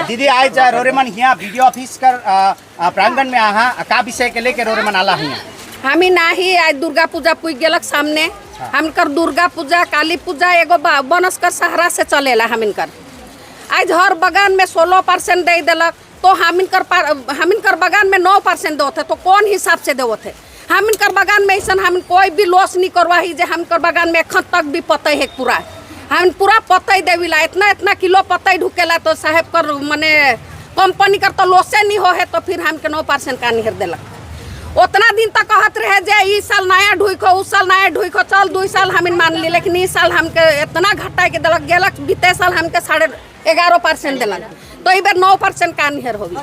दीदी, आज रोरेमन हिया बीडीओ ऑफिस कर प्रांगण में आहा, का विषय के लेके रोरेमन आला हिया? हमी नाही, आज दुर्गा पूजा पुग गेलक सामने। हमकर दुर्गा पूजा, काली पूजा एगो बोनस कर सहारा से चलेला हमिनकर। आज हर बगान में 16% दे देलक तो हमिनकर बगान में 9% देवत है, तो कौन हिसाब से देवत है? हमिनकर बगान में ऐसा हम कोई भी लॉस नहीं करवाही जे हमकर बगान में एखन तक भी पतई है पूरा। हम पूरा पतई देविला, इतना इतना किलो पतई ढुकेला, तो साहेब कर मने कंपनी कर तो लॉसे नहीं हो है, तो फिर हमके 9% का निहर देलक? उतना दिन तक कहत रहे जे ई साल नया ढुइको, उस साल नया ढुइको, चल 2 साल हम मान ली, लेकिन ई साल हमके इतना घटा के देलक गेलक। बीते साल हमके 11.5% देलक, तो ई बेर 9% का निहर होगी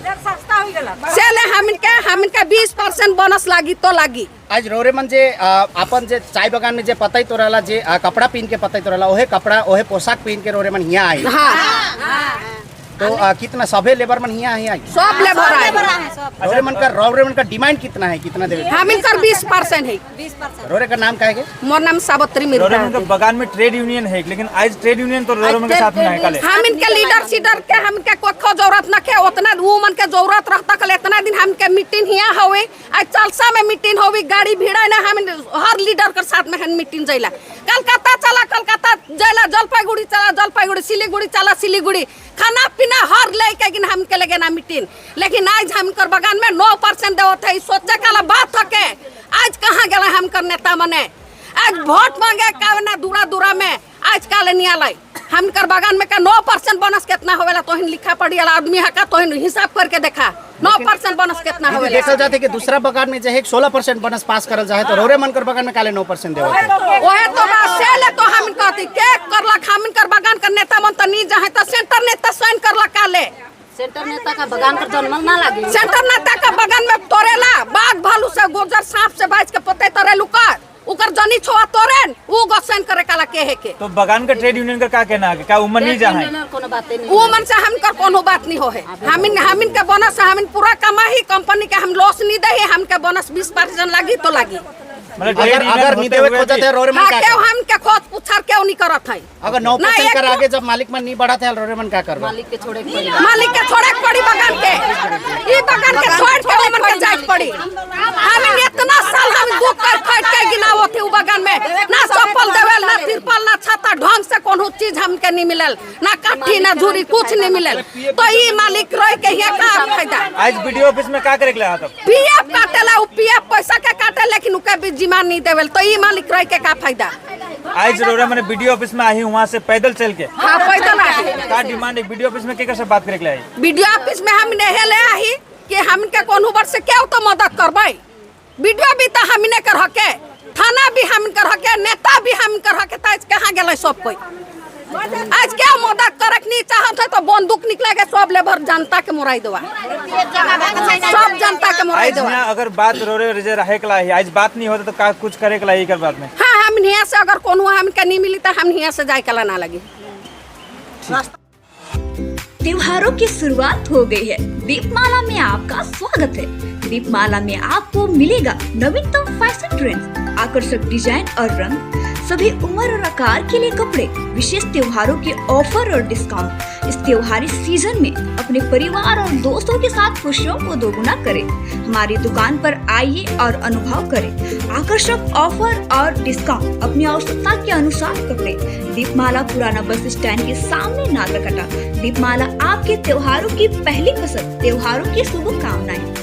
से ले हमन के 20% बोनस लागी तो लागी। आज रोरेमन जे अपन जे चाय बगान में जे पतई तो रहला, जे कपड़ा पहन के पतई तो रहला, ओहे कपड़ा, ओहे पोशाक पहन के रोरेमन हिया आई? हाँ। तो कितना सभे लेबर मन हिया हिया आई? सब लेबर आए। रोरेमन का डिमांड कितना है, कितना देवे? हमन कर 20% है। रोरे का नाम का है के? मोर नाम सावित्री मिर्जा। रोरेमन के बगान में ट्रेड यूनियन है, लेकिन आज ट्रेड यूनियन तो रोरेमन के साथ में है काले? हम इनके लीडर सीडर के हमके कोई जरूरत न के। उतना वो मन के जरूरत रहता कल इतना दिन हमके मीटिंग हिया होवे, आज चलसा में मीटिंग होवी, गाड़ी भीड़ा ना, हम हर लीडर के साथ में हम मीटिंग जइला। कलकत्ता चला, कलकत्ता जइला, जलपाईगुड़ी चला, जलपाईगुड़ी, सिलीगुड़ी चला, सिलीगुड़ी, खाना पीना हर ले के गिन हमके लगे ना मीटिंग, लेकिन आज हमकर बगान में 9% देवत है। सोचे काला बात हके, आज कहाँ गेला हमकर नेता? मने आज वोट मांगे का ना दूरा दूरा में, आज काले नहीं आलै। हमकर बगान में का 9% बोनस कितना होवेला? तोहिन लिखा पढ़ी वाला आदमी है का, तोहिन हिसाब करके देखा, 9% बोनस कितना दीदी, होवेला। देखल जाते कि दूसरा बगान में जे है 16% बोनस पास करल जाए, तो रोरे मन कर बगान में काले 9% देवत है? ओहे तो बात से ले तो हम कहती के करलक हमकर बगान के नेता मन तो नहीं जाए, तो सेंटर नेता साइन करलक काले? सेंटर नेता का बगान पर जन्मल ना लागी। सेंटर नेता का बगान में तोरेला बाघ भालू से, गोजर सांप से बाज के पते तोरेलु कर उकर जनी छोआ तोरेन उ गसन करे काला के है के। तो बगान का ट्रेड यूनियन का क्या कहना है? क्या उमन नहीं जहाँ है? कोनो बातें नहीं। उ मन से हमकर कोनो बात नहीं हो है। हमिन हमिन के बोनस हमिन पूरा कमाही, कंपनी के हम लॉस नहीं दे, हमके बोनस 20% लागी तो लागी। मतलब ट्रेड अगर यूनियन अगर होते नहीं देवे हुए खोजत है रोरे मन हाँ का क्यों कर? हमके खोज पुछार क्यों नहीं करत है। अगर नौ ना, परसेंट एक कर आगे जब मालिक मन नहीं बढ़ाते है, रोरे मन का करबा? मालिक के छोड़े के पड़ी। मालिक के छोड़े के पड़ी बगान के, ई बगान के छोड़ के ओमन के जाए के पड़ी। हम इतना साल हम दुख कर खट के गिनावत थे उ बगान में, ना चप्पल देवेल, ना तिरपाल, ना छाता, ढंग से कोनो चीज हमके नहीं मिलल, ना काठी, ना झूरी, कुछ नहीं मिलल, तो ई मालिक रह के हिया का फायदा? आज बीडीओ ऑफिस में क्या करे के लगा तब? पीएफ काटेला उ, पीएफ पैसा के काटे, लेकिन उके भी जिम्मा नहीं देवेल, तो ई मालिक रह के का फायदा? आज रोरा मैंने बीडीओ ऑफिस में आई वहाँ से पैदल चल के? हाँ, पैदल आही। का डिमांड है? बीडीओ ऑफिस में के से बात करे के आई? बीडीओ ऑफिस में हम नहीं ले आही कि हमके कोनो बर से क्यों तो मदद करबै। बीडीओ भी तो हमने कर हके, थाना भी हम कर हके, नेता भी हम कर हके, तो आज कहाँ गेलै सब कोई? आज क्या मदद करक नहीं चाहत है, तो बंदूक निकला के सब लेबर जनता के मोराई देवा, सब जनता के मोराई आज देवा। यहाँ अगर बात रोरे रजे रहे के लाई, आज बात नहीं होता तो का कुछ करे के लाई एकर बाद में? हाँ, हम यहाँ से अगर कोनो हमके नहीं मिली तो हम यहाँ से जाए के ना लगी। त्योहारों की शुरुआत हो गई है। दीपमाला में आपका स्वागत है। दीपमाला में आपको मिलेगा नवीनतम फैशन ट्रेंड्स, आकर्षक डिजाइन और रंग, सभी उम्र और आकार के लिए कपड़े, विशेष त्योहारों के ऑफर और डिस्काउंट। इस त्योहारी सीजन में अपने परिवार और दोस्तों के साथ खुशियों को दोगुना करें। हमारी दुकान पर आइए और अनुभव करें आकर्षक ऑफर और डिस्काउंट, अपनी आवश्यकता के अनुसार कपड़े। दीपमाला, पुराना बस स्टैंड के सामने, नागरकटा। दीपमाला, आपके त्योहारों की पहली पसंद। त्योहारों की शुभकामनाएं।